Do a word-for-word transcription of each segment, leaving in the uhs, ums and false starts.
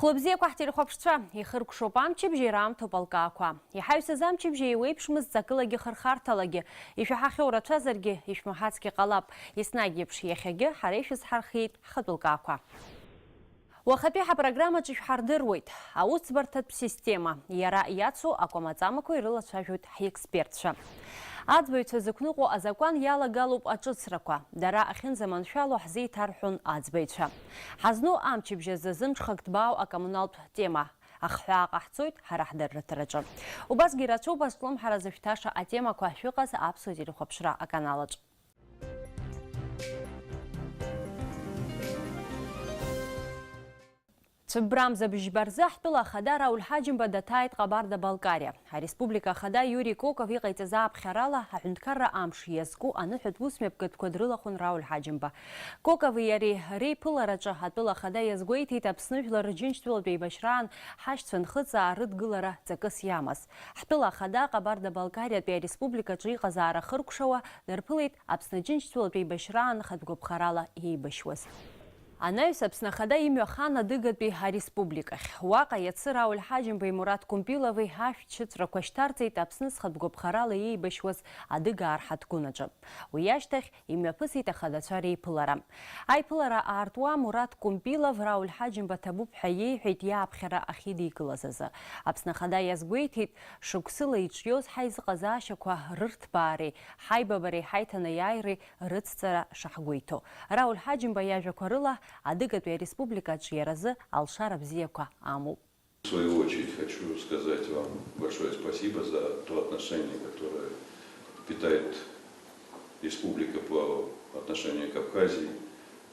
Хәлыбзиақәа ҳтелехәаԥшцәа, ихыркәшоуп амчыбжь, ираамҭоуп алкаақәа. Иҳаҩсыз амчыбжь еиуеиԥшмызт ҵакылагьы хырхарҭалагьы, ишәаҳахьоу рацәазаргьы, ишәмаҳацгьы ҟалап, еснагь еиԥш иахьагьы ҳара ишәызҳархиеит ҳхатәы лкаақәа. Уахатәи ҳапрограммаҿы ишәҳардыруеит аусӡбарҭатә система, иара иацу акәамаҵамақәа ирылацәажәоит ҳекспертцәа. Аӡбаҩцәа зықәныҟәо азакәан иалагалоуп аҿыцрақәа, дара ахьынӡаманшәало ҳзеиҭарҳәон аӡбаҩцәа. Ҳазну амчыбжь азы зымҽхак ҭбаау акоммуналтә тема ахҳәаа ҟаҳҵоит ҳара ҳдырраҭараҿы. Убасгьы ирацәоуп азҿлымҳара зышәҭаша атемақәа шәыҟаз аԥсуа телехәаԥшра аканалаҿ. Цәыббра мза бжьба рзы ҳтәыла ахада Рауль Ҳаџьымба даҭааит Ҟабарда-Балкариа. Ареспублика ахада Иури Коков иҟаиҵаз ааԥхьарала, аҳәынҭқарра амш иазку аныҳәатә усмҩаԥгатәқәа дрылахәын Рауль Ҳаџьымба. Кокови иареи реиԥылараҿы атәыла ахада иазгәеиҭеит Аԥсны жәлар Рџьынџьтәылатә еибашьраан ҳашьцәа нхыҵаа рыдгылара ҵакыс иамаз. Ҳтәыла ахада Ҟабарда-Балкариатәи ареспубликаҿы иҟазаара хыркәшауа дарԥылеит Аԥсны Џьынџьтәылатә еибашьраан хатә гәаԥхарала иеибашьуаз. Анаҩс Аԥсны Ахада имҩахан адыгатәи ареспубликахь. Уаҟа иацы Рауль Ҳаџьымбеи Мураҭ Кәымпилови ашәҭшьыҵәрақәа шьҭарҵеит Аԥсны зхатә гәаԥхарала иеибашьуаз адыгаа рҳаҭгәын аҿы. Уи ашьҭахь имҩаԥысит ахадацәа реиԥылара. Аиԥылара аартуа Мураҭ Кәымпилов Рауль Ҳаџьымба ҭабуп ҳәа иеиҳәеит иааԥхьара ахьидикылаз азы. Аԥсны Ахада иазгәеиҭеит, шықәсыла иҿиоз ҳаизыҟазаашьақәа рырҭбаареи ҳаибабареи ҳаиҭанеиааиреи рыцҵара шаҳгәеиҭо. Рауль Ҳаџьымба иажәақәа рыла, адыгатәи ареспубликаҿ иара азы алшара бзиақәа амоуп. В свою очередь хочу сказать вам большое спасибо за то отношение, которое питает республика по отношению к Абхазии.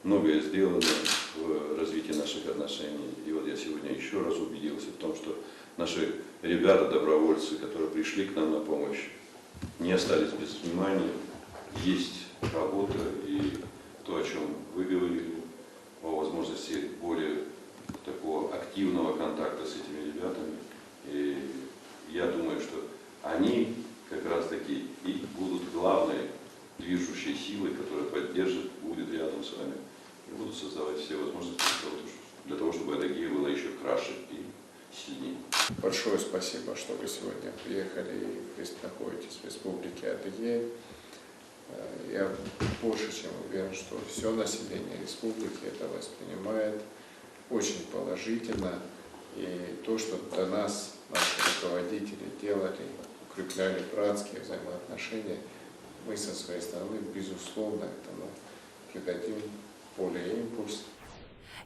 Многое сделано в развитии наших отношений. И вот я сегодня еще раз убедился в том, что наши ребята-добровольцы, которые пришли к нам на помощь, не остались без внимания. Есть работа, и то, о чем вы говорили, о возможности более такого активного контакта с этими ребятами. И я думаю, что они как раз-таки и будут главной движущей силой, которая поддержит, будет рядом с вами. И будут создавать все возможности для того, чтобы, для того, чтобы Адыгея была еще краше и сильнее. Большое спасибо, что вы сегодня приехали и прис-, находитесь в Республике Адыгея. Э, я больше чем уверен, что все население республики это воспринимает очень положительно. И то, что до нас наши руководители делали, укрепляли братские взаимоотношения, мы со своей стороны, безусловно, этому придадим более импульс.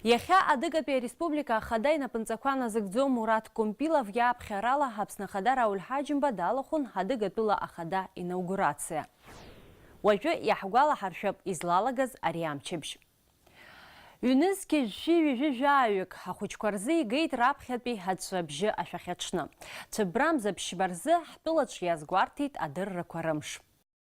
Иахьа Адыгатәи Ареспублика Ахада инапынҵақәа назыгӡо Мураҭ Кәымпилов иааԥхьарала Аԥсны Ахада Рауль Ҳаџьымба далахәын Адыгатәыла Ахада инаугурациа. Уажәы иаҳгәалаҳаршәап излалагаз ари амчыбжь. Ҩнызқьи жәшәи ҩажәи жәаҩык ахәыҷқәа рзы игеит раԥхьатәи аҵәҵәа абжьы ашәахьаҽны. Цәыббрамза ԥшьба рзы ҳтәылаҿ иазгәарҭеит адыррақәа рымш.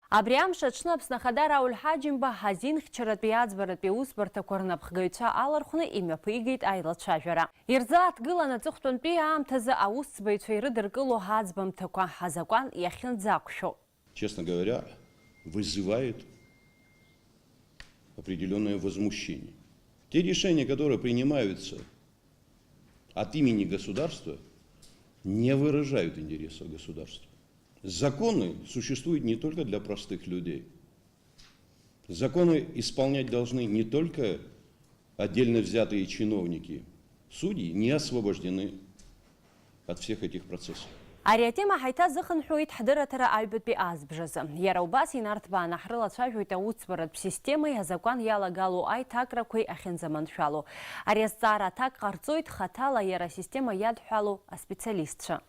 Абри амш аҽны Аԥсны Ахада Рауль Ҳаџьымба азинхьчаратәи аӡбаратәи аусбарҭақәа рнапхгаҩцәа алархәны имҩаԥигеит аилацәажәара. Ирзааҭгылан аҵыхәтәантәи аамҭазы аусӡбаҩцәа ирыдыркыло аӡбамҭақәа азакәан иахьынӡақәшәо. Честно говоря, вызывает определённое возмущение. Те решения, которые принимаются от имени государства, не выражают интересов государства. Законы существуют не только для простых людей. Законы исполнять должны не только отдельно взятые чиновники. Судьи не освобождены от всех этих процессов. Ари атема ҳаиҭазыхынҳәуеит ҳдырраҭара аҩбатәи азбжазы. Иара убас инарҭбааны ҳрылацәажәоит аусӡбаратә системеи азакәан иалагало аиҭакрақәеи ахьынӡаманшәало. Ари азҵаара аҭак ҟарҵоит хаҭала иара асистема иадҳәало аспециалистцәа.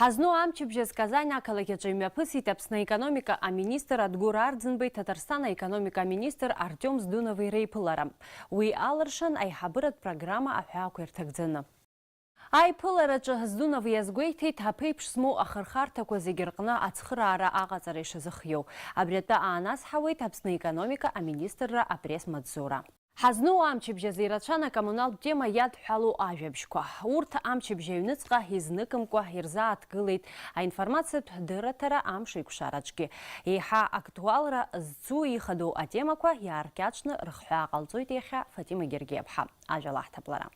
Ҳазну амчыбжь азы Казань ақалақь аҿы имҩаԥысит Аԥсны аекономика аминистр Адгәыр Арӡынбеи Ҭаҭарсҭан аекономика аминистр Артиом Здунови реиԥылара. Уи алыршан аиҳабыратә программа аҳәаақәа ирҭагӡаны. Аиԥылараҿы Здунов иазгәеиҭеит, аԥеиԥш змоу ахырхарҭақәа зегьы рҟны ацхыраара аҟаҵара ишазыхиоу. Абри атәы ааназҳауеит Аԥсны аекономика аминистрра апресс-маҵзура. Ҳазну амчыбжь азы ирацәан акоммуналтә тема иадҳәалоу ажәабжьқәа. Урҭ амчыбжь аҩныҵҟа изныкымкәа ирзааҭгылеит аинформациатә дырраҭара амш еиқәшараҿгьы. Еиҳа актуалра зцу ихадоу атемақәа иааркьаҿны рыхҳәаа ҟалҵоит иахьа Фатима Гергиаԥҳа. Ажәа лаҳҭап лара.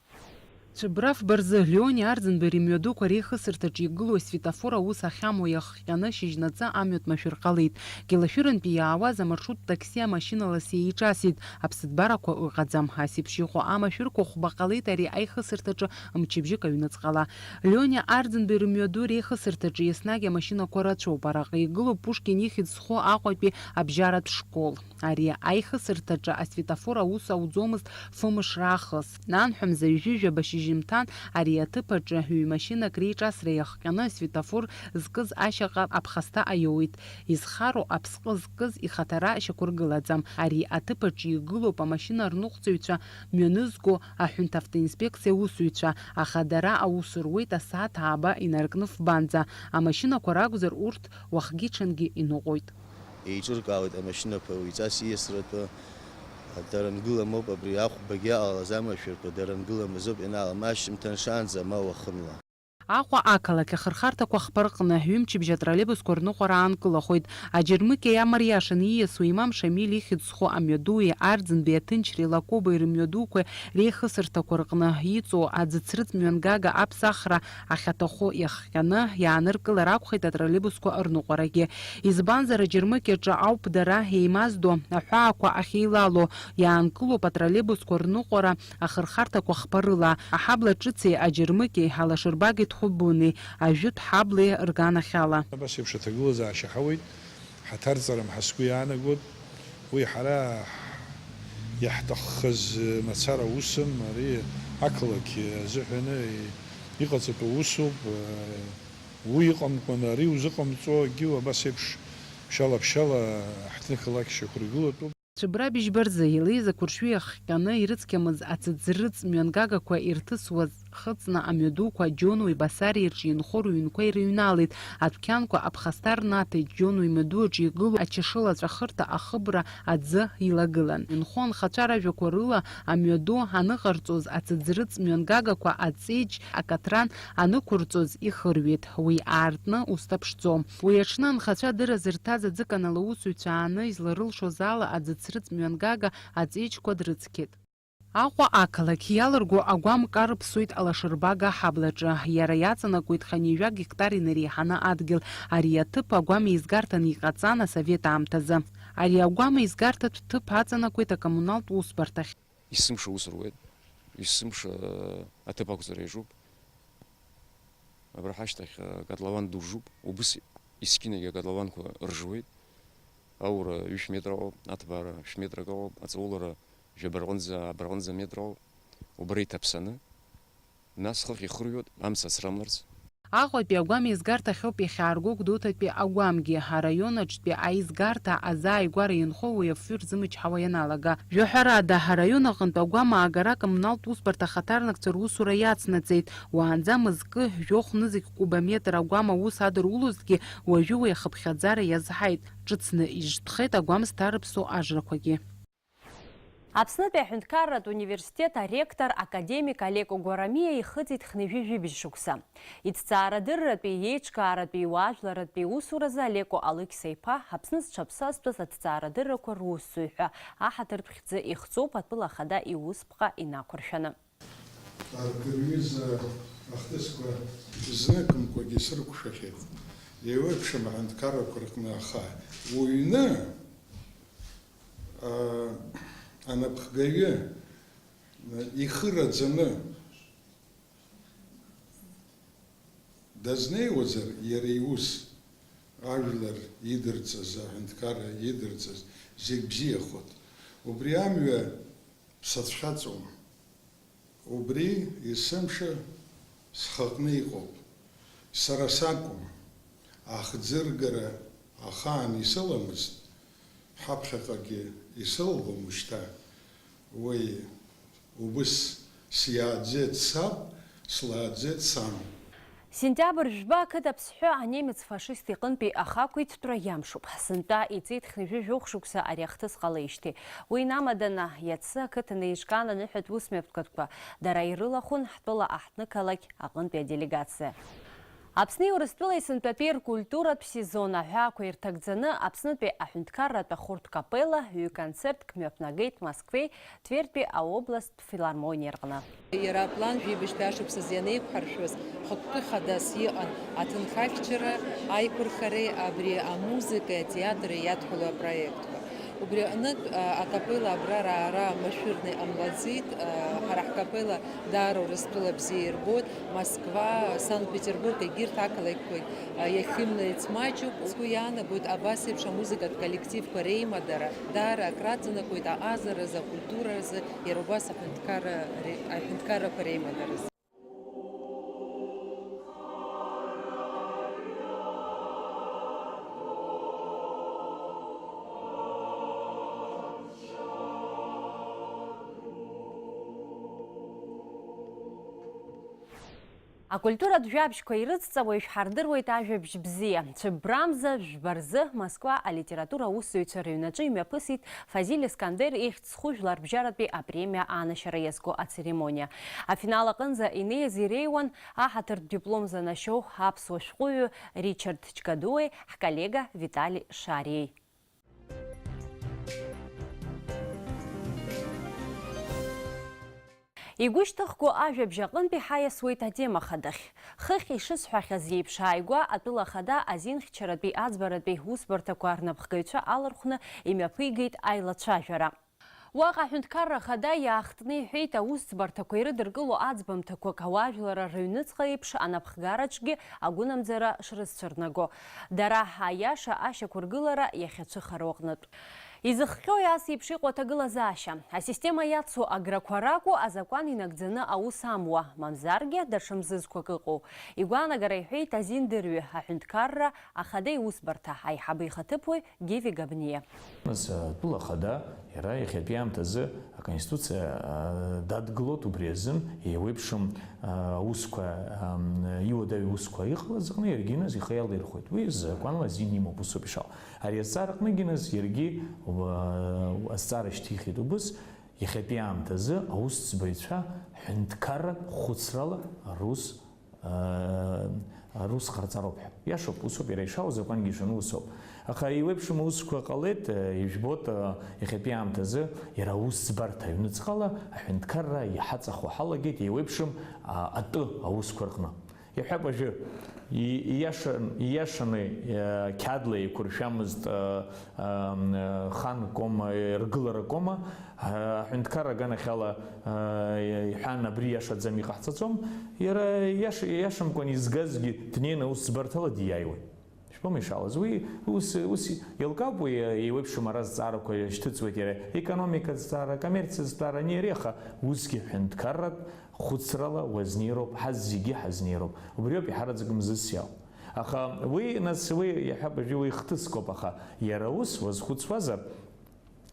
Цәыбрав Барзы, Леони Арӡынбеи рымҩадуқәа реихысырҭаҿы игылоу асветофор аус ахьамоу иахҟьаны шьыжьнаҵы амҩатә машәыр ҟалеит. Кьалашәырантәи иаауаз амаршрут такси амашьына лассы еиҿасит, аԥсыҭбарақәа ыҟаӡам. Ас еиԥш иҟоу амашәырқәа хәба ҟалеит ари аихысырҭаҿы мчыбжьык аҩныҵҟала. Леони Арӡынбеи рымҩаду реихысырҭаҿы еснагь амашьынақәа рацәоуп. Араҟа игылоуп Пушкин ихьӡ зху Аҟәатәи абжьаратә школ. Ари аихысырҭаҿы асветофор аус ауӡомызт фымш раахыс. Нанҳәа мза ҩажәижәаба шьыжьымҭан ари аҭыԥ аҿы ҩ-машьынак реиҿасра иахҟьаны асветофор зкыз ашьаҟа аԥхасҭа аиоуит. Изхароу аԥсҟы зкыз ихаҭара шьақәыргылаӡам. Ари аҭыԥ аҿы игылоуп амашьына рныҟәцаҩцәа мҩанызго аҳәынҭавтоинспекциа аусзуҩцәа, аха дара аус руеит асааҭ ааба инаркны фбанӡа. Амашьынақәа ракәзар, урҭ уахгьы-ҽынгьы иныҟәоит. Еиҿыркаауеит амашьынақәа уаҩҵас ииасратәы, дарангыламоуп абри ахәбагьы иалалаз амашәырқәа, дарангыламызоуп ианаалам ашьжьымҭан шаанӡа ма уахынла. Аҟәа ақалақь ахырхарҭақәа хԥа рҟны ҩымчыбжь атроллейбусқәа рныҟәара аанкылахоит. Аџьармыкьа иамариашаны ииасуа имам Шамиль ихьӡ зху амҩадуи Арӡынбеи Аҭынчреи Лакобеи рымҩадуқәа реихысырҭақәа рҟны иҵоу аӡыцрыҵ мҩангага аԥсахра ахьаҭаху иахҟьаны иааныркылар акәхеит атроллейбусқәа рныҟәарагьы. Избанзар, аџьармыкьаҿы ауп дара еимаздо аҳәаақәа ахьеилало, иаанкылоуп атроллейбусқәа рныҟәара ахырхарҭақәа хԥа рыла. Аҳабла ҿыци аџьармыкьеи алашырбаги ҭхәыббуни ажәытә ҳаблеи рганахьала. Абас еиԥш аҭагылазаашьа ҳауеит, ҳаҭарҵарым ҳәа сгәы иаанагоит. Уи ҳара иаҳҭаххаз мацара усым, ари ақалақь азыҳәаны иҟаҵатәу усуп. Уи ыҟамкәан, ари узыҟамҵо, акгьы абас еиԥш шьала-ԥшьала ҳҭнықалақь шьақәыргылатәуп. Цәыбра Быжьба рзы илеиз ақәыршәы иахҟьаны ирыцқьамыз ацыӡрыҵ мҩангагақәа ирҭысуаз хыҵны амҩадуқәа Џьонуи Басариа рҿы инхо рыҩнқәа ирыҩналеит, адәқьанқәа аԥхасҭа рнаҭеит, Џьонуи мҩаду аҿы игылоу ачашылаҵәахырҭа ахыбра аӡы илагылан. Инхо анхацәа ражәақәа рыла, амҩаду аныҟарҵоз ацыӡрыҵ мҩангагақәа аҵеџь акаҭран анықәырҵоз ихырҩеит, уи аартны ус даԥшӡом. Уи аҽны анхацәа адырра зырҭаз аӡыканал аусзуҩцәа ааны изларылшоз ала аӡыцрыҵ мҩангага аҵеџьқәа дрыцқьеит. Аҟәа ақалақь иалырго агәам карыԥсоит алашырбага аҳаблаҿы. Иара иаҵанакуеит хынҩажәа гектар инареиҳаны адгьыл. Ари аҭыԥ агәам еизгарҭан иҟаҵан асовет аамҭазы. Ари агәам еизгарҭатә ҭыԥ аҵанакуеит акоммуналтә усбарҭахь. Есымша ус руеит, есымша аҭыԥ ақәҵара иаҿуп. Абра ҳашьҭахь, э, котлован ду ржуп, убыс есқьынагьы акотлованқәа ржуеит. Аура ҩышә метр ауп, аҭбаара шә метрак ауп, аҵаулара жәабарҟынӡа, абарҟынӡа метр ауп. Убра иҭаԥсаны, нас хыхь ихырҩоит, амца ацрымларц. Аҟәатәи агәам еизгарҭахьоуп иахьаарго Гәдоуҭатәи агәамгьы, араион аҿтәи аизгарҭа азааигәара инхо уи афҩы рзымчҳауа ианалага. Жәаҳәарада, араион аҟынтә агәам аагара акоммуналтә усбарҭа ахаҭарнакцәа русура иацнаҵеит. Уаанӡа мызкы жәохә нызқь кубометр агәам аус адырулозҭгьы, уажәы уи ахыԥхьаӡара иазҳаит, ҿыцны ижтхеит агәам зҭарыԥсо ажрақәагьы. Аԥснытәи аҳәынҭқарратә университет аректор академик Олег Гәарамиа ихыҵит хынҩажәи жәибжь шықәса. Иҭҵаарадырратәи, иеиҿкааратәи, иуаажәларратәи иусуразы Олеко Алықьса-иԥа Аԥсны зҽаԥсазтәыз аҭҵаарадыррақәа русзуҩ ҳәа аҳаҭыртә хьӡы ихҵоуп атәыла ахада иусԥҟа инақәыршәаны. Арҭ рҩыза ахҭысқәа зныкымкәагьы срықәшәахьеит. Еиуеиԥшым аҳәынҭқаррақәа рҟны, аха уҩны, аа, анапхгаҩы ихы раӡаны дазнеиуазар, иара иус, ажәлар идырҵаз, аҳәынҭқарра идырҵаз, зегь бзиахоит. Убри амҩа сацәхьаҵуам. Убри есымша схаҟны иҟоуп. Сара сакәым. Ахӡыргара ахаан исыламызт, ҳаԥхьаҟагьы исылгом ушьҭа. Уи убыс сиааӡеит саб, слааӡеит сан. Сентиабр жәба ақыҭа Аԥсҳәы анемец фашист иҟынтәи ахақәиҭтәра иамшуп. Сынтәа иҵит хынҩажәи жәохә шықәса ари ахҭыс ҟалеижьҭеи. Уи инамаданы, иацы ақыҭан еиҿкаан аныҳәатә усмҩаԥгатәқәа дара ирылахәын ҳтәыла аҳҭнықалақь аҟынтәи аделегациа. Аԥсни Урыстәылеи сынтәатәи ркультуратә сезон аҳәаақәа ирҭагӡаны Аԥснытәи аҳәынҭқарратә ахәырҭ капелла ҩ-концертк мҩаԥнагеит Москвеи Твертәи аобласттә филармониеи рҟны. Иара аплан жәибжьтәи ашықәсазы ианеиқәҳаршәоз, хықәкы хадас иҟан аҭынхагьчара, аиқәырхареи абри амузыкеи атеатри иадҳәалоу апроектқәа. Убри аҟнытә, а, акапелла абра раара машәырны иҟамлаӡеит, а, ҳара ҳкапелла даара Урыстәыла бзиа ирбоит, Москва, Санкт-Петербург, егьырҭ ақалақьқәагь, а, иахьымнаҩц маҷуп. Сгәы иаанагоит абас еиԥш амузыкатә коллективқәа реимадара даара акраҵанакуеит аҟазаразы, акультураразы, иара убас аҳәынҭқарра ре-, аҳәынҭқаррақәа реимадаразы. Акультуратә жәабжьқәа ирыцҵауа ишәҳардыруеит ажәабжь бзиа. Цәыббрамза жәба рзы Москва алитература аусзуҩцәа рыҩнаҿы имҩаԥысит Фазиль Искандер ихьӡ зху жәларбжьаратәи апремиа аанашьара иазку ацеремониа. Афинал аҟынӡа инеиз иреиуан аҳаҭыртә диплом занашьоу аԥсуа шәҟәыҩҩы Ричард Ҷкадуеи ҳколлега Витали Шариеи. Игәышьҭыхго ажәабжь аҟынтәи ҳаиасуеит атема хадахь. Хыхь ишысҳәахьаз еиԥш, ааигәа атәыла ахада азинхьчаратәи аӡбаратәи усбарҭақәа рнапхгаҩцәа алархәны имҩаԥигеит аилацәажәара. Уаҟа аҳәынҭқарра ахада иаахтны иҳәеит аусӡбарҭақәа ирыдыркыло аӡбамҭақәак ауаажәларра рыҩныҵҟа еиԥш анапхгараҿгьы агәынамӡара шрызцәырнаго, дара аиаша ашьақәыргылара иахьацәыхароу аҟнытә. Изыхҟьои ас еиԥш иҟоу аҭагылазаашьа? Асистема иацу аграқәа ракәу азакәан инагӡаны аус амуа, мамзаргьы даҽа мзызқәак ыҟоу? Игәаанагара иҳәеит азиндырҩы аҳәынҭқарра ахада иусбарҭа аиҳабы ихаҭыԥуаҩ Гиви Габниа. Нас, атәыла ахада иара иахьатәи аамҭазы аконституциа, а, дадгылоит, убри азын еиуеиԥшым, а, аусқәа, ам, иуадаҩу аусқәа иҟалаз аҟны иаргьы нас ихы иалирхуеит. Уи закәанла азин имоуп, усоуп ишыҟоу. Ари азҵаара аҟныгьы нас иаргьы, уа-, азҵаара шьҭихит убыс, иахьатәи аамҭазы аусӡбаҩцәа ҳәынҭқарратә хәыцрала рус, аа, рус ҟарҵароуп ҳәа. Иашоуп, усоуп, иара ишаау азакәангьы ишаны усоуп. Аха еиуеиԥшым аусқәа ҟалеит, э, ижәбоит, э, иахьатәи аамҭазы иара аусӡбарҭа аҩныҵҟала аҳәынҭқарра иҳаҵахо ҳалагеит еиуеиԥшым, а, атәы аусқәа рҟны. Иаҳҳәап, уажәы, и-, ииашан-, ииашаны, э, қьаадла еиқәыршәамызт, э, э, хан кома, э, ргылара кома, э, аҳәынҭқарра аганахьала, э, иҳәан, абри иашаӡам, иҟаҳҵаӡом. Иара иаш-, ииашамкәан изгазгьы днеины аусӡбарҭала диааиуеит. Ишбома ишалаз? Уи ус, ус еилкаауп, уи еиуеиԥшым ара зҵаарақәа шьҭыҵуеит иара, економикатә зҵаара, акоммерциатә зҵаара, ани ари, аха усгьы ҳәынҭқарратә хәыцрала уазнеироуп, ҳазегьы ҳазнеироуп. Убриоуп иҳараӡак мзызс иаау. Аха уи, нас, уи иаҳҳәап, уажәы уи хҭыскоуп, аха иара ус уазхәыцуазар,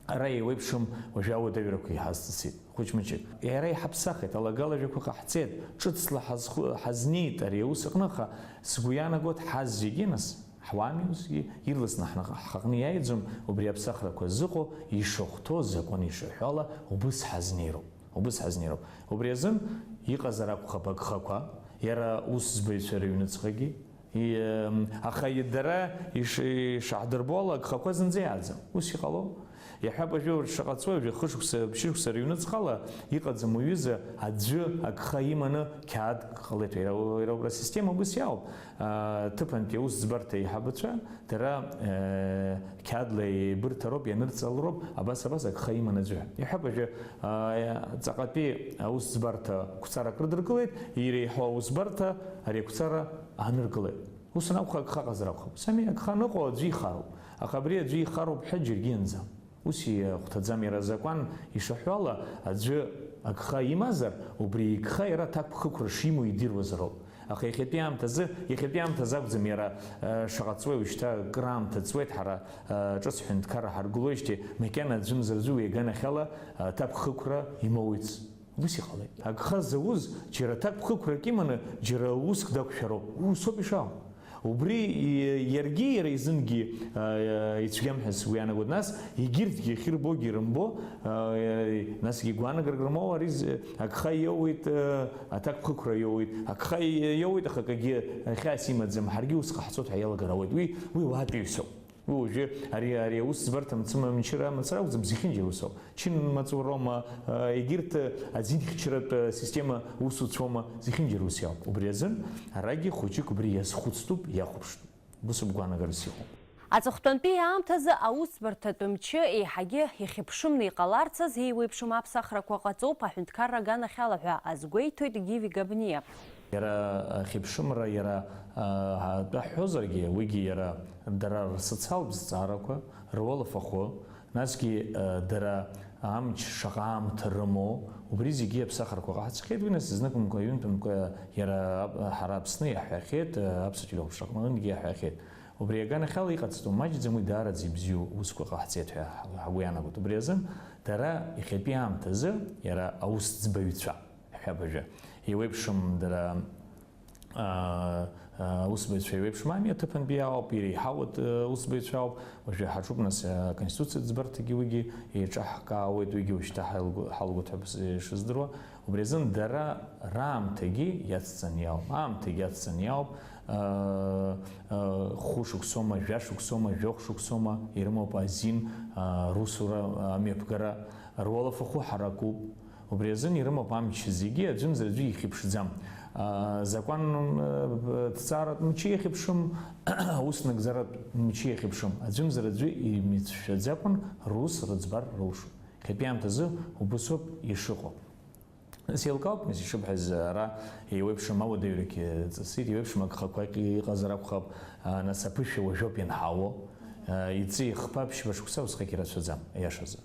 ара еиуеиԥшым уажәы ауадаҩрақәа иҳазҵысит, хәыҷ-мыҷык. Иара иҳаԥсахит, алагалажәақәа ҟаҳҵеит, ҿыцла ҳазхәы-, ҳазнеит ари аус аҟны, аха сгәы иаанагоит, ҳазегьы, нас, ҳуами усгьы, ирласны ҳнаҟ-, ҳхаҟны иааиӡом, убри аԥсахрақәа зыҟоу, ишахәҭоу, азакәан ишаҳәо ала, убыс ҳазнеироуп. Убыс ҳазнеироуп. Убри азын иҟазар акәхап агхақәа, иара усӡбаҩцәа рыҩныҵҟагьы. И-, м, аха и-, дара иш-, ишаҳдырбо ала, агхақәа зынӡа иааӡам. Ус иҟалом. Иаҳҳәап, уажәы урҭ шаҟа ҵуеи, уажәы хышықәса, ԥшьышықәса рыҩныҵҟала иҟаӡам уҩыза аӡәы агха иманы қьаадк ҟалеит. Иара, иара убра асистема убыс иаауп. А, ҭыԥантәи аусӡбарҭа еиҳабацәа, дара, э, қьаадла еибырҭароуп, ианырҵалароуп, абас, абас агха иман аӡәы. Иҳәап, уажәы, а, ҵаҟатәи аусӡбарҭа қәҵарак рыдыркылеит, иреиҳау аусбарҭа ари ақәҵара ааныркылеит. Ус анакәха, агха ыҟазар акәхап. Сами, агха аныҟоу аӡәы ихароуп. Аха абри аӡәы ихароуп ҳәа џьаргьы ианӡам. Ус ихәҭаӡам, иара азакәан ишаҳәо ала, аӡәы агха имазар, убри игха иара аҭакԥхықәра шимоу идыруазароуп. Аха иахьатәи аамҭазы, иахьатәи аамҭазы акәӡам иара, э, шаҟа ҵуеи уажәшьҭа, акыраамҭа ҵуеит ҳара, э, ҿыц ҳәынҭқарра ҳаргылоижьҭеи, макьана аӡәымзар аӡәы уи аганахьала, э, аҭакԥхықәра имоуит. Убыс иҟалеит. Агха зауз џьара аҭакԥхықәрак иманы, џьара уск дақәшәароуп. Усоуп ишаауа. Убри иаргьы иара изынгьы ицәгьам ҳәа сгәы иаанагоит. Нас егьырҭгьы ахьырбогьы рымбо, насгьы гәаанагарак рымоу ари агха иоуеит, аҭакԥхықәра иоуеит, агха иоуеит, аха акгьы хьаас имаӡам, ҳаргьы ус ҟаҳҵоит ҳәа иалагар ауеит. Уи, уи уаатәыҩсоуп. Уи уажәы ари, ари аус ӡбарҭа мцыма мчыра мацара акәӡам, зехьынџьара ус ауп. Чын маҵуроума, егьырҭ аӡинхьчаратә система усуцәоума, зехьынџьара ус иауп. Убри азын арагьы хәыҷык убри иазхәыцтәуп, иахәаԥштәуп. Ус ауп гәаанагарас иҟоу. Аҵыхәтәантәи аамҭазы аусӡбарҭатә мчы еиҳагьы ихьыԥшымны иҟаларц азы еиуеиԥшым аԥсахрақәа ҟаҵоуп аҳәынҭқарра аганахьала ҳәа азгәеиҭоит Гиви Габниа. Иара ахьыԥшымра, иара, а, атәы ҳҳәозаргьы, уигьы иара дара рсоциалтә зҵаарақәа, руалафахәы, насгьы, а, дара амч шаҟа аамҭа рымоу, убри зегьы аԥсахрақәа ҟаҳҵахьеит, уи нас зныкымкәа, ҩынтәымкәа иара ап-, ҳара Аԥсны иаҳҳәахьеит, а, аԥсуа џьоуҳәа шаҟа аҟынгьы иаҳҳәахьеит. Убри аганахьала иҟаҵатәу маҷӡам, уи даараӡа ибзиоу усқәа ҟаҳҵеит ҳәа ҳгәы иаанагоит. Убри азын дара иахьатәи аамҭазы иара аусӡбаҩцәа. Ҳәа абыржәы. Еиуеиԥшым дара, аа, аа, аусбаҩцәа еиуеиԥшым ами, аҭыԥантәи ауп, иреиҳау аҭ-, аусбаҩцәа ауп. Уажәы ҳаҿуп, нас, аконституциатә ӡбарҭагьы уигьы еиҿаҳкаауеит, уигьы уажәшьҭа ҳаилгәа-, ҳалгәаҭоуп ишыздыруа. Убри азын дара раамҭагьы иацҵаны иауп, аамҭагьы иацҵаны иауп, аа, аа, хәышықәсоума, жәашықәсоума, жәохә шықәсоума ирымоуп азин, аа, русура, амҩаԥгара, руалафахәы ҳаракуп. Убри азын ирымоуп амч зегьы, аӡәымзар аӡәы ихьыԥшӡам. Аа, закәан, э, ҭҵааратә мчы иахьыԥшым, аус нагӡаратә мчы иахьыԥшым, аӡәымзар аӡәы имицәшәаӡакәан рус рыӡбар рылшоит. Иахьатәи аамҭазы убыс ауп ишыҟоу. Нас еилкаауп, нас ишыбҳәаз, ара еиуеиԥшым ауадаҩрагьы ҵысит, еиуеиԥшым агхақәа иҟазар акәхап, аа, нас аԥышәа уажәоуп ианҳауо, аа, иҵи ихԥа ԥшьба шықәса усҟак ирацәаӡам, аиашазы.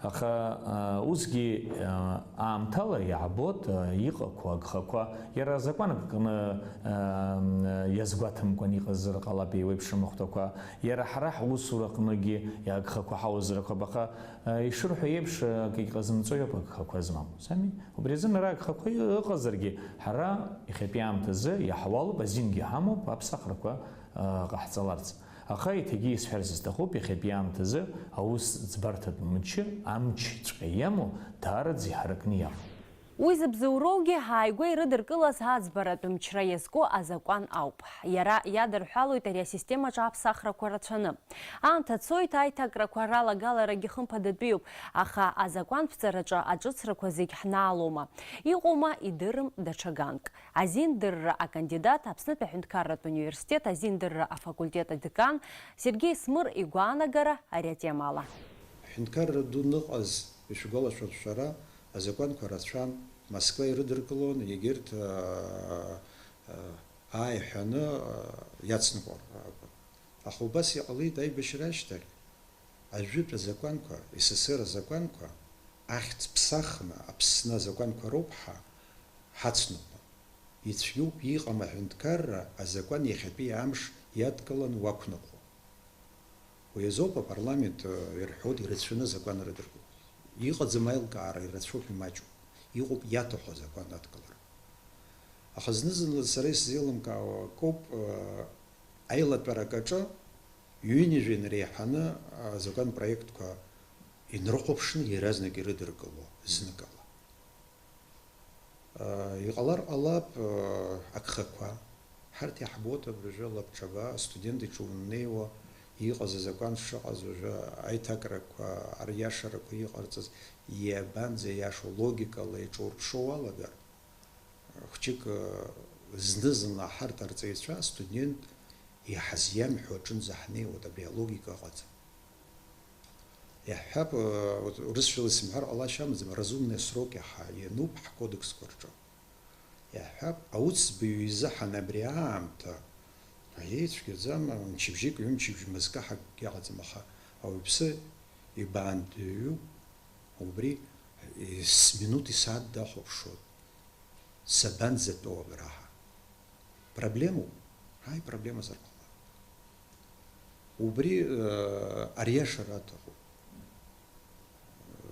Аха, а, усгьы, а, аамҭала иаабоит, а, иҟақәоу агхақәа, иара азакәанк аҟны, а, м, иазгәаҭамкәан иҟазар ҟалап еиуеиԥшым ахәҭақәа, иара ҳара ҳусураҟныгьы агхақәа ҳаузар акәхап, аха, а, ишырҳәо еиԥш, а, акгьы ҟазымҵо иоуп агхақәа змам, ус ами? Убри азын ара агхақәа ыҟазаргьы, ҳара иахьатәи аамҭазы иаҳуалуп, азингьы ҳамоуп аԥсахрақәа, а, ҟаҳҵаларц. Аха еиҭагьы исҳәарц сҭахуп, иахьатәи аамҭазы аус ӡбарҭатә мчы амчҵәҟьа иамоу даараӡа иҳаракны иҟоуп. Уи зыбзоуроугьы ааигәа ирыдыркылаз аӡбаратә мчра иазку азакәан ауп. Иара иадырҳәалоит ари асистемаҿы аԥсахрақәа рацәаны. Аамҭа цоит, аиҭакрақәа ралагаларагьы хымԥадатәиуп, аха азакәанԥҵараҿы аҿыцрақәа зегь ҳнаалома? Иҟоума, идырым даҽа ганк. Азиндырра акандидат, Аԥснытәи аҳәынҭқарратә университет азиндырра афакультет адекан Сергеи Смыр игәаанагара ари атемала. Аҳәынҭқарра ду ныҟаз, ишәгәалашәоит шәара, азакәанқәа рацәан, Москва ирыдыркылон, егьырҭ, аа, аа, ааи ҳәаны, аа, иацныҟәар акәын. Аха убас иҟалеит аибашьра ашьҭахь. Ажәытә азакәанқәа, С С Р азакәанқәа, ахьӡ ԥсахны Аԥсны азакәанқәа роуп ҳа ҳацныҟәон. Ицәгьоуп, иҟам аҳәынҭқарра азакәан иахьатәи амш иадкыланы уақәныҟәо. Уи азоуп апарламент, э, ирҳәоит, ирацәаны азакәан рыдыркылоит. Иҟаӡам аилкаара, ирацәоуп, имаҷуп. Иҟоуп иаҭаху азакәан адкылара. Аха зны-зынла сара исзеилымкаауа акоуп, э, аилатәарак аҿы ҩынҩажәа инреиҳаны, а, азакәанпроектқәа инрыхәаԥшны иаразнак ирыдыркыло зныкала. А, иҟалар ҟалап, а, агхақәа. Ҳарҭ иаҳбоит абыржәы лабҿаба, астудент иҿы уннеиуа иҟаз азакәан шыҟаз, уажәы аиҭакрақәа, ариашарақәа иҟарҵаз, иабанӡа иашоу, логикала иҿурԥшуа уалагар, хәҷык, зны-зынла ҳарҭ арҵаҩцәа, астудент иҳазиамҳәо аҿынӡа ҳнеиуеит, абри алогика ыҟаӡам. Иаҳҳәап, урысшәала исымҳәар ҟалашьа амаӡам, разумные сроки ҳа-, иануп ҳкодексқәа рҿы. Иаҳҳәап, аусӡбаҩ изыҳәан абри аамҭа, аиеи, цәгьаӡам, мчыбжьык, ҩымчыбжь мызкы ҳакгьы ыҟаӡам, аха ауаҩԥсы ибаандаҩуп, убри есминуҭ исааҭ дахәаԥшуан. Сабанӡатәоу абраҟа? Проблемоуп? Ааи, проблемазар ҟалап. Убри, э, ариашара аҭахуп. Э,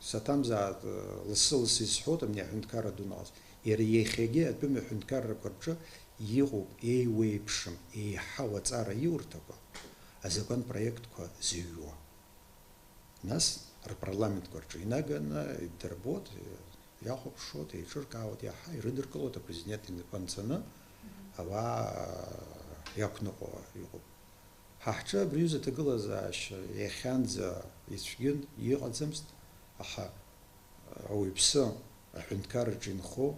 саҭамзааит, э, лассы-лассы исҳәоит абни аҳәынҭқарра ду ныҟаз. Иара иахьагьы атәым аҳәынҭқаррақәа рҿы Иҟоуп еиуеиԥшым, еиҳау аҵара иурҭақәа, азакәан проектқәа зыҩуа. Нас рпарламентқәа рҿы инаганы иддырбоит, иахәаԥшуеит, еиҿыркаауеит, иаҳа ирыдыркылоит апрезидент инапы анҵаны, ауаа иақәныҟәауа иҟоуп. Ҳа ҳҿы абри аҩыза аҭагылазаашьа иахьанӡа ицәгьан, иҟаӡамызт, аха ауаҩԥсы аҳәынҭқарраҿы инхо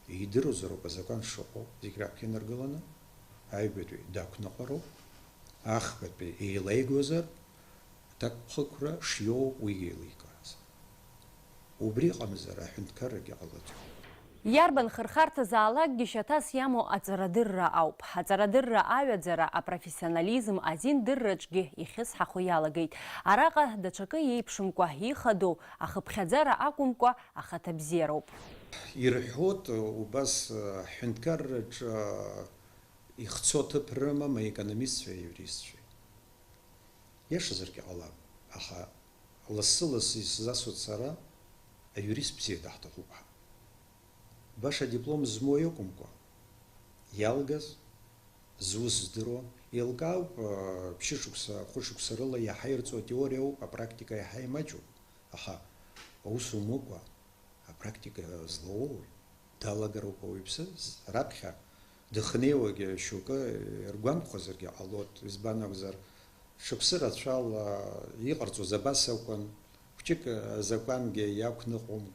идыруазароуп азакәан шыҟоу, зегь раԥхьа инаргыланы, аҩбатәи дақәныҟәароуп, ахԥатәи еилеигозар, аҭакԥхықәра шиоуоуп уигьы еиликаарц. Убри ыҟамзар, аҳәынҭқаррагьы ҟалаӡом. Иарбан хырхарҭазаалакгьы шьаҭас иамоу аҵарадырра ауп. Аҵарадырра аҩаӡара, апрофессионализм азин дырраҿгьы ихьысҳахо иалагеит. Араҟа даҽакы иеиԥшымкәа ихадоу ахыԥхьаӡара акәымкәа, ахаҭабзиароуп. Ирҳәоит убас, ҳҳәынҭқарраҿы ихцо аҭыԥ рымам аекономистцәеи аиуристцәеи. Иашазаргьы ҟалап, аха лассы-лассы исзасуеит сара, аиурист бзиа даҳҭахуп ҳәа. Баша адиплом змоу иакәымкәа, иалгаз, зус здыруа, еилкаауп, ԥшьышықәса, хәышықәса рыла иаҳа ирҵоу атеориа ауп, апрактика иаҳа имаҷуп, аха аус умоукәа, апрактика злоуоуи? Далагароуп ауаҩԥсы, раԥхьа дыхнеиуагьы шьоукы иргәамԥхозаргьы ҟалоит, избан акәзар, шықәсы рацәала иҟарҵоз абас акәын, хәҷык азакәангьы иақәныҟәом,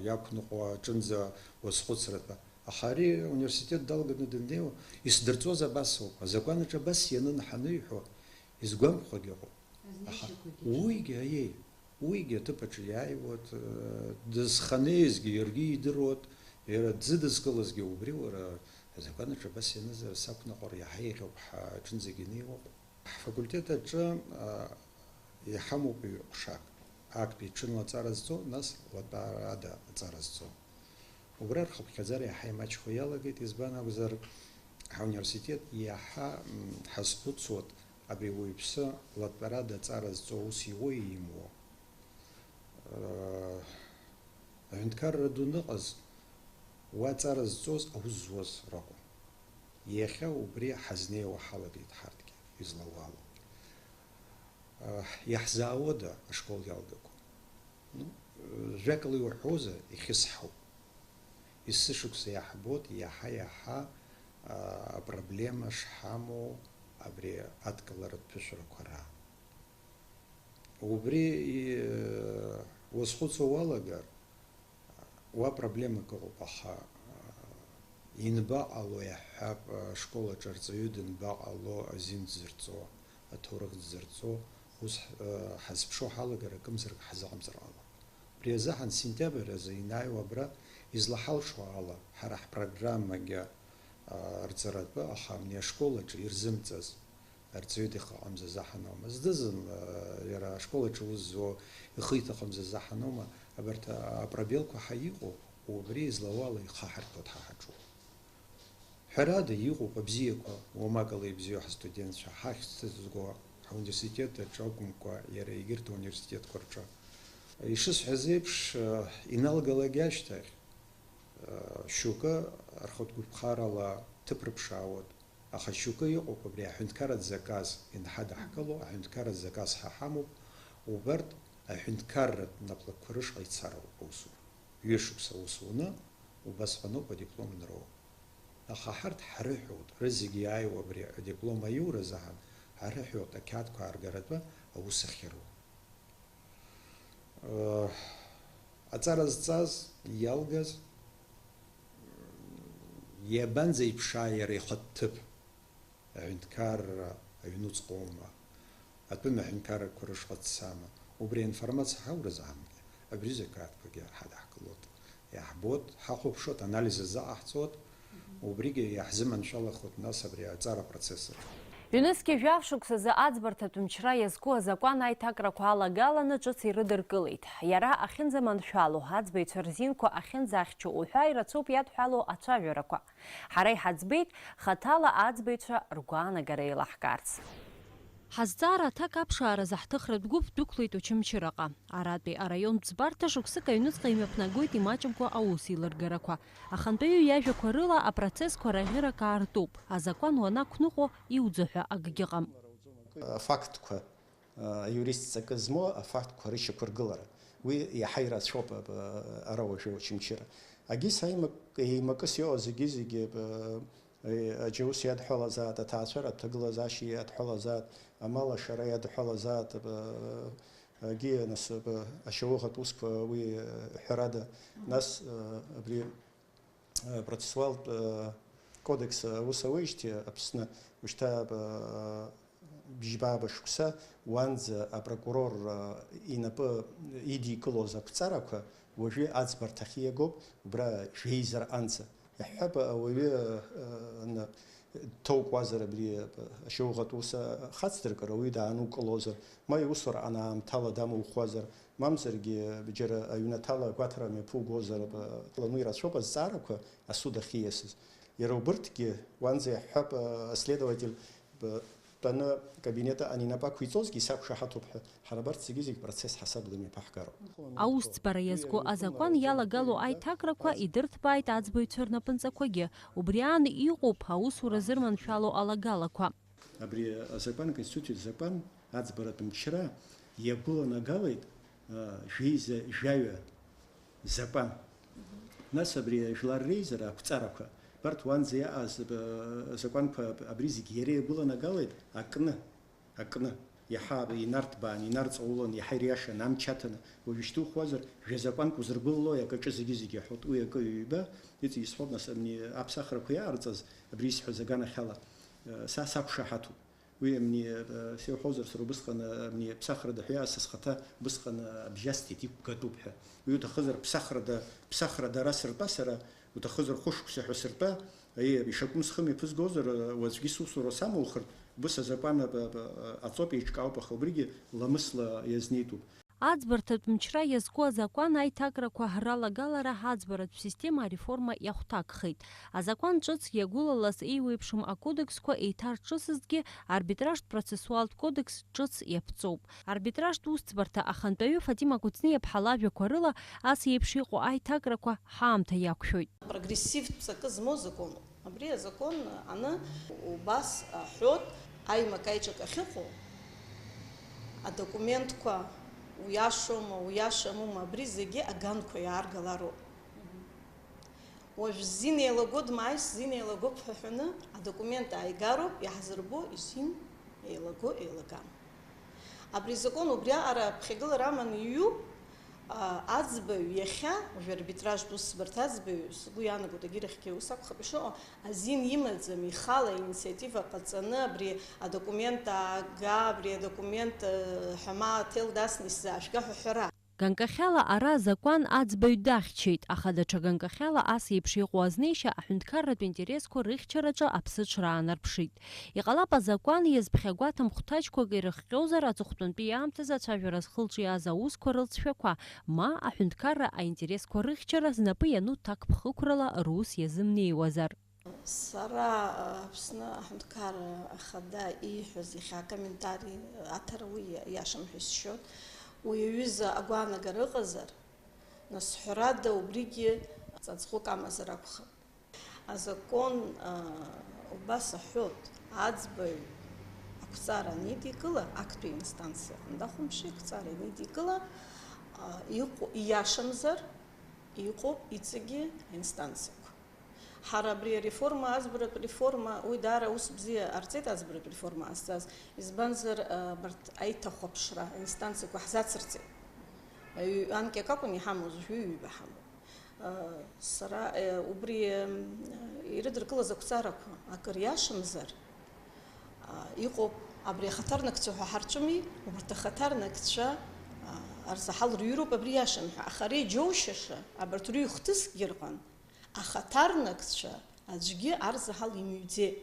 иақәныҟәо аҿынӡа уазхәыцратәы. Аха ари ауниверситет далганы даннеиуа, исдырҵоз абас ауп, азакәанаҿ абас ианын ҳаныҳәо, изгәамԥхогьы ыҟоуп. Аха уигьы, аиеи, уигьы аҭыԥ аҿы иааиуеит, дызханеизгьы иаргьы идыруеит, иара дзыдызкылазгьы убри, уара, азакәанаҿ абас ианызар, сақәныҟәар иаҳа еиӷьуп, ҳаҿынӡагьы инеиуа ыҟоуп. Ҳфакультет аҿы иҳамоуп ҩ-ҟәшак, актәи ҽынла аҵара зҵо, нас латәарада аҵара зҵо. Убра рхыԥхьаӡара иаҳа имаҷхо иалагеит, избан акәзар, ҳауниверситет иаҳа ҳазхәыцуеит абри ауаҩԥсы латәарада аҵара зҵо, аус иуоу имуо. Аҳәынҭқарра ду аныҟаз, уа аҵара зҵоз аус зуаз ракәын. Иахьа убри ҳазнеиуа ҳалагеит ҳарҭгьы, излауалугьы. Иаҳзаауада ашкол иалгақәа? Ну, жәакала иуҳәозар, ихьысҳауп. Есышықәса иаҳбоит иаҳа-иаҳа апроблема шҳамоу абри адкыларатә ԥышәарақәа раан. Убри уазхәыцуа уалагар, уа проблемак ыҟоуп, аха ианбаҟало, иаҳҳәап, ашкол аҿы арҵаҩы данбаҟало азин дзырҵо, аҭоурых дзырҵо, ус ҳазԥшуа ҳалагар акымзарак ҳзыҟамҵар ҟалап. Убри азыҳәан сентиабр азы ианааиуа абра излаҳалшо ала, ҳара ҳпрограммагьы рҵаратәы, аха абни ашкол аҿы ирзымҵаз, арҵаҩы дыҟаӡамзар заҳаноума? Здызын, иара ашкол аҿы ус зуа ихы иҭахымзар заҳаноума? Абарҭ апробелқәа ҳа иҟоу, убри излауала ихаҳарҭәоит ҳа ҳаҿу. Ҳәарада, иҟоуп абзиақәа, уамак ала ибзиоу ҳастудентцәа, ҳахьӡ ҭызго ҳауниверситет аҿы акәымкәа, иара егьырҭ ауниверситетқәа рҿы. Ишысҳәаз еиԥш, иналгалак ашьҭахь, шьоукы рхатә гәыԥхарала ҭыԥ рыԥшаауеит, аха шьоукы иҟоуп абри аҳәынҭқарратә заказ ианҳадаҳкыло, аҳәынҭқарратә заказ ҳа ҳамоуп, убарҭ аҳәынҭқарратә наплакқәа рышҟа ицароуп аусура. Ҩышықәса аус уны, убасҟаноуп адиплом анроу. Аха ҳарҭ ҳрыҳәоит, рызегьы иааиуа абри адиплом аиуразы аҳан, ҳарыҳәоит ақьаадқәа ааргаратәы аус ахьыруа. Аҵара зҵаз, иалгаз, иабанӡа иԥшаа иара ихатә ҭыԥ, аҳәынҭқарра аҩнуҵҟоума, атәым аҳәынҭқаррақәа рышҟа дцама, убри аинформациа ҳауразаангьы, абри закаадқәагьы ҳадаҳкылоит, иаҳбоит, ҳахәаԥшуеит, анализ азы ҟаҳҵоит, убригьы иаҳзыманшәалахоит нас абри аҵара процесс аҿы. Ҩнызқьи жәаф шықәсазы аӡбарҭатә мчра иазку азакәан аиҭакрақәа алагаланы ҿыц ирыдыркылеит. Иара ахьынӡаманшәало, аӡбаҩцәа рзинқәа ахьынӡахьчо уҳәа ирацәоуп иадҳәало ацәажәарақәа. Ҳара иҳаӡбеит хаҭала аӡбаҩцәа ргәаанагара еилаҳкаарц. Ҳазҵаара аҭак аԥшааразы ҳҭыхратә гәыԥ дәықәлеит Очамчыраҟа. Аратәи араионтә ӡбарҭа шықәсык аҩныҵҟа имҩаԥнагоит имаҷымкәа аус еилыргарақәа. Ахантәаҩы иажәақәа рыла, апроцессқәа раӷьырак аартуп, азакәан уанақәныҟәо иуӡо ҳәа акгьы ыҟам. Афактқәа, аиуристцакы змоу афактқәа рышьақәыргылара, уи иаҳа ирацәоуп ара уажәы Очамчыра. Агьыс аимак-, еимакыс иҟоу зегьы-зегьы, Аџьаус иадҳәалазаат, аҭаацәара аҭагылазаашьа иадҳәалазаат, амал ашара иадҳәалазаат, агьи, нас, ашьауӷатә усқәа, уи, ҳәарада, нас, абри, процессуалтә кодекс аус ауеижьҭеи Аԥсны, ушьҭа, бжьба-ааба шықәса уанӡа апрокурор инапы идикылоз ақәҵарақәа уажәы аӡбарҭахь иагоуп, убра жәеизар анӡа. Иаҳҳәап, ауаҩы, ы, ны, дҭоукуазар абри, ы, ашьауӷатә ус, ы, хацдыркыр, ауаҩы даанукылозар, ма иусура анаамҭала дамухуазар, мамзаргьы, ы, џьара аҩнаҭала агәаҭара мҩаԥугозар, ы, лану ирацәоуп азҵаарақәа асуд ахь ииасыз. Иара убырҭгьы, уанӡа иаҳҳәап, ы, аследователь, Б-, тәаны акабинет аҟны инапы ақәиҵозгьы исақәшаҳаҭуп ҳәа, ҳара абарҭ зегьы-зегь процесс ҳасабла имҩаԥаҳгароуп. Аусӡбара иазку азакәан иалагало аиҭакрақәа идырҭбааит аӡбаҩцәа рнапынҵақәагьы. Убри аан иҟоуп аусура зырманшәало алагалақәа. Абри азакәан, аконституциатә закәан аӡбаратә мчра иагәыланагалеит, а, жәеиза жәаҩа закәан. Нас абри ажәлар реизара ақәҵарақәа, абарҭ уанӡа иааз, а, азакәанқәа абри зегьы иара иагәыланагалеит акны, акны. Иаҳа инарҭбаан, инарҵаулан, иаҳа ириашан, амч аҭаны, уажәшьҭа ухәозар, жәа-закәанк узыргәылалои акаҿы зегьы-зегьы ҳәоит, уи акы ҩба, иҵегь исҳәоит, нас, абни аԥсахрақәа иаарҵаз, абри исҳәаз аганахьала, а, са сақәшаҳаҭуп. Уи амни, э, сеиҳәозар, сара убысҟан, э, амни ԥсахрада ҳәа са схаҭа убысҟан, э, абжьасҭеит, иқәгатәуп ҳәа. Уи уҭахызар ԥсахрада, ԥсахрада ара сыртәа сара, уҭахызар хәышықәса ҳәа сыртәа, аиеи, ишакәым схы мҩаԥызгозар, э, уаҵәгьы сусура самухыртә, убыс азакәан, э, э, э, аҵоуп еиҿкаауп, аха убригьы ламысла иазнеитәуп. Аӡбарҭатә мчра иазку азакәан аиҭакрақәа ралагалара аӡбаратә система ареформа иахәҭакхеит. Азакәан ҿыц иагәылалаз еиуеиԥшым акодексқәа еиҭарҿысызҭгьы, арбитражтә процессуалтә кодекс ҿыц иаԥҵоуп. Арбитражтә усӡбарҭа ахантәаҩы Фатима Кәыҵниаԥҳа лажәақәа рыла, ас еиԥш иҟоу аиҭакрақәа ҳаамҭа иақәшәоит. Прогрессивтә ҵакы змоу законуп. Абри азакәан аны убас аҳәот, аимак-аиҿак ахьыҟоу, адокументқәа уиашоума, уиашамума, абри зегьы аганқәа иааргалароуп. Уажә зин еилаго дмааис, зин еилагоуп ҳәа ҳәаны адокумент ааигароуп, иаҳзырбо изин еилаго еилагам. Абри азакәан убриаҟара аԥхьагылара аманы иҩуп, а, аӡбаҩ иахьа, уажәы арбитражтә усӡбарҭа аӡбаҩ, сгәы иаанагоит, агьырахьгьы ус акәхап ишыҟоу, азин имаӡам, ихала аинициатива ҟаҵаны, абри адокумент аага, абри адокумент, э, ҳәамаа аҭел дасны исзаажәга ҳәа ҳәара. Ганкахьала ара азакәан аӡбаҩ дахьчеит, аха даҽа ганкахьала ас еиԥш иҟоу азнеишьа аҳәынҭқарратә интересқәа рыхьчараҿы аԥсыҽра аанарԥшит. Иҟалап азакәан иазԥхьагәаҭам хәҭаҷқәак ирыхҟьозар, аҵыхәтәантәи аамҭазы ацәажәара зхылҿиааз аусқәа рылҵшәақәа, ма аҳәынҭқарра аинтересқәа рыхьчара знапы иану ҭакԥхықәрала рус иазымнеиуазар. Сара Аԥсны аҳәынҭқарра ахада ииҳәаз иахьа акомментари аҭара уи иашам ҳәа исшьоит. Уи аҩыза агәаанагара ыҟазар, нас ҳәарада убригьы ҵаҵӷәык амазар акәхап. Азакәан, а, убас аҳәот, аӡбаҩ ақәҵара анидикыла, актәи инстанциа аҟны дахәаԥши, ақәҵара анидикыла, а, иҟоу, ииашамзар, иҟоуп иҵегьы аинстанциақәа. Ҳара абри ареформа, аӡбаратә реформа, уи даара ус бзиа ҟарҵеит аӡбаратә реформа ҟазҵаз, избанзар, а, абарҭ аиҭахәаԥшра аинстанциақәа ҳзацырҵеит. Аҩ-, анкьак акәын иҳамоз, уажәы ҩба ҳамоуп. Сара, э, убри, м, ирыдыркылаз ақәҵарақәа акыр иашамзар, а, иҟоуп, абри ахаҭарнакцәа ҳәа ҳарҿыми, убарҭ ахаҭарнакцәа, а, арзаҳал рыҩроуп абри иашам ҳәа, аха ари џьоушьаша, абарҭ рыҩхҭысгьы рҟан ахаҭарнакцәа аӡәгьы арзаҳал имыҩӡеит.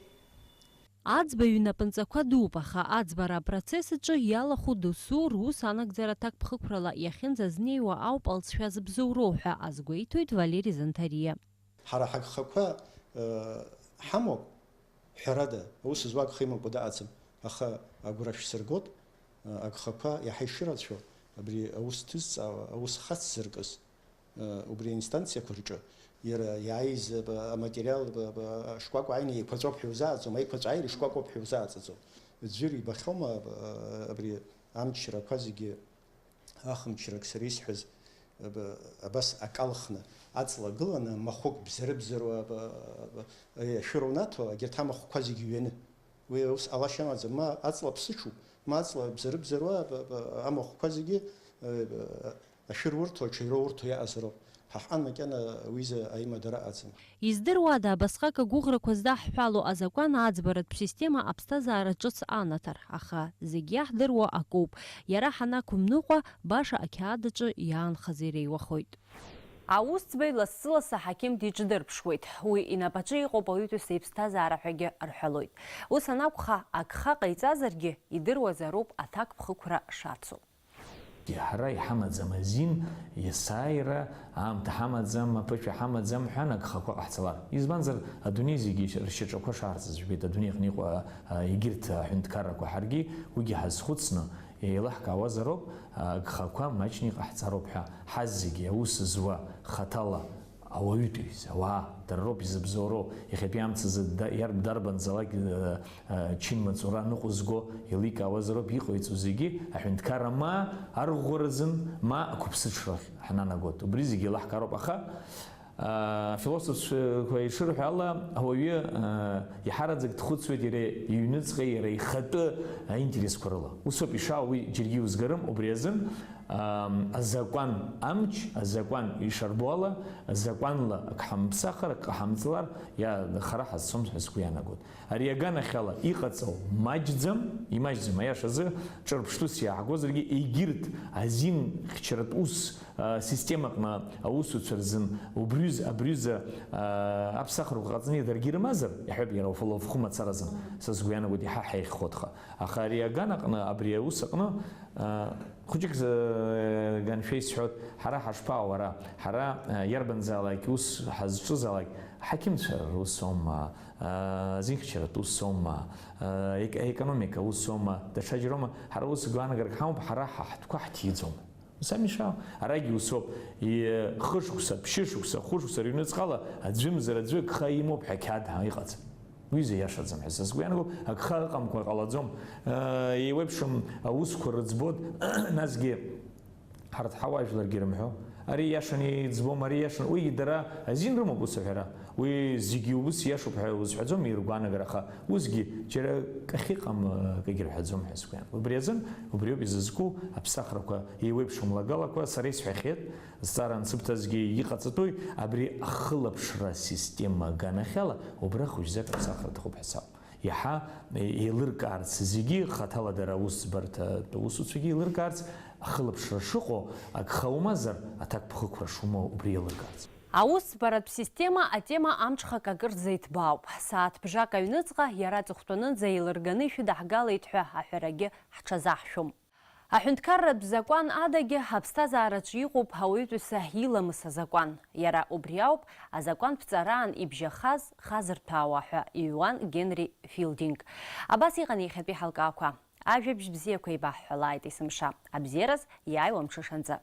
Аӡбаҩ инапынҵақәа дууп, аха аӡбара апроцесс аҿы иалахәу досу рус анагӡара ҭакԥхықәрала иахьынӡазнеиуа ауп алҵшәа зыбзоуроу ҳәа азгәеиҭоит Валери Занҭариа. Ҳара ҳагхақәа, ыы, ҳамоуп, ҳәарада, аус зуа агха имамкәа дыҟаӡам, аха Агәра шәсыргоит, агхақәа иаҳа ишырацәоу, абри аус ҭызҵаауа, аус хацзыркыз, убри аинстанциақәа рҿы иара иааиз аматериал шкәакәа ааины еиқәаҵәоуп ҳәа иузааӡом, аиқәаҵәа ааира шкәакәоуп ҳәа иузааӡаӡом. Ӡәыр ибахьоума абри амчрақәа зегьы? Ахымчрак сара исҳәаз, абас акалхны, аҵла гыланы, махәык бзарыбзаруа, ашәыра унаҭо, егьырҭ амахәқәа зегьы ҩаны. Уи ус ҟалашьа амаӡам, ма аҵла ԥсыҽуп, ма аҵла бзарыбзаруа, амахәқәа зегьы ашәыр урҭо, аҽаҩра урҭо иаҟазароуп. Ҳа ҳҟан макьана уиза аимадара аӡам. Издыруада, абасҟак агәыӷрақәа здаҳҳәало азакәан аӡбаратә система аԥсҭазаара ҿыц анаҭар, аха зегь иаҳдыруа акоуп, иара ҳанақәымныҟәа, баша ақьаад аҿы иаанхаз иреиуахоит. Аусӡбаҩ лассы-лассы аҳақьым диҿдырԥшуеит. Уи инапаҿы иҟоуп ауаҩытәыҩса иԥсҭазаара ҳәагьы рҳәалоит. Ус анакәха, агха ҟаиҵазаргьы, идыруазароуп аҭакԥхықәра шацу. Ҳара иҳамаӡам азин, есааира аамҭа ҳамаӡам, аԥышәа ҳамаӡам ҳәа агхақәа ҟаҳҵалар. Избанзар, адунеи зегьы ршьаҿақәа шаарҵаз жәбеит, адунеи аҟны иҟоу егьырҭ аҳәынҭқаррақәа. Ҳаргьы уигьы ҳазхәыцны еилаҳкаауазароуп, агхақәа маҷны иҟаҳҵароуп ҳәа ҳазегьы аус зуа хаҭала ауаҩытәыҩса, ауаа, дара роуп изыбзоуроу, иахьатәи амцазы иарб-, дарбанзаалак чынмаҵура ныҟәызго еиликаауазароуп иҟаиҵо зегьы, аҳәынҭқарра ма арӷәӷәаразын, ма ақәыԥсыҽрахь ҳнанагоит. Убри зегьы еилаҳкаароуп, аха афилософцәа ишырҳәо ала, ауаҩы иаҳараӡак дхәыцуеит иара иҩныҵҟа, иара ихатәы аинтересқәа рыла. Усоуп ишаау, уи џьаргьы иузгарым, убри азын азакәан амч, азакәан ишарбо ала, азакәанла ак ҳамԥсахыр, ак ҳамҵлар, иа-, хара ҳазцом ҳәа сгәы иаанагоит. Ари аганахьала иҟаҵоу маҷӡам, имаҷӡам, аиашазы, ҿырԥштәыс иааҳгозаргьы, егьырҭ азин хьчаратә ус, а, системаҟны аусуцәа рзын убриз-, абриуза, а, аԥсахрақәа ҟаҵаны даргьы ирымазар, иаҳәап, иара уф-, уфхы мацаразын, са сгәы иаанагоит, иаҳа ҳаихьхоит ҳәа. Аха ари аган аҟны, абри аус аҟны, а, хәыҷык, а, ганшәа исҳәоит, ҳара ҳашԥаауа ара, ҳара, а, иарбанзаалак ус ҳазҿызаалак, ҳақьымцәа рус аума, а, азинхьчаратә ус аума, а, ек-, аекономика ус аума, даҽаџьароума, ҳара ус гәаанагарак ҳамоуп, ҳара ҳа ҳтәқәа ҳҭиӡом. Ус ами ишаау? Арагьы усоуп, и-, хышықәса, ԥшьышықәса, хәышықәса рыҩныҵҟала аӡәымзар аӡәы агха имоуп ҳәа ақьаад ҳа иҟаӡам. Уи зиашаӡам ҳәа са сгәы иаанагоуп, агха ыҟамкәа ҟалаӡом. Еиуеиԥшым аусқәа рыӡбоит, насгьы ҳарҭ ҳауаажәларгьы ирымҳәо, ари иашаны иӡбом, ари иашан, уигьы дара азин рымоуп ус аҳәара. Уи зегьы ус иашоуп ҳәа узҳәаӡом иргәаанагара, аха усгьы џьара кахьыҟам акгьы рҳәаӡом ҳәа сгәы иаанагоит. Убри азын, убриоуп изызку аԥсахрақәа еиуеиԥшым лагалақәа, сара исҳәахьеит, зҵаара ансыбҭазгьы иҟаҵатәуи абри ахылаԥшра система аганахьала убра хәыҷӡак аԥсахра ҭахуп ҳәа сауп. Иаҳа еилыркаарц, зегьы хаҭала дара аусӡбарҭатә усуцәагьы еилыркаарц, ахылаԥшра шыҟоу, агха умазар, аҭакԥхықәра шумоу убри еилыркаарц. Аусӡбаратә система атема амҽхак акырӡа иҭбаауп. Сааҭ бжак аҩныҵҟа иара аҵыхәтәанынӡа еилырганы ишәыдаҳгалеит ҳәа аҳәарагьы ҳҽазаҳшәом. Аҳәынҭқарратә закәан адагьы аԥсҭазаараҿы иҟоуп ауаҩытәыҩса иламыс азакәан. Иара убри ауп азакәан ԥҵараан ибжьахаз, хазырҭәаауа ҳәа иҩуан Генри Филдинг. Абас иҟан иахьатәи ҳалкаақәа. Ажәабжь бзиақәа еибаҳҳәалааит есымша. Абзиараз иааиуа мҽышанӡа.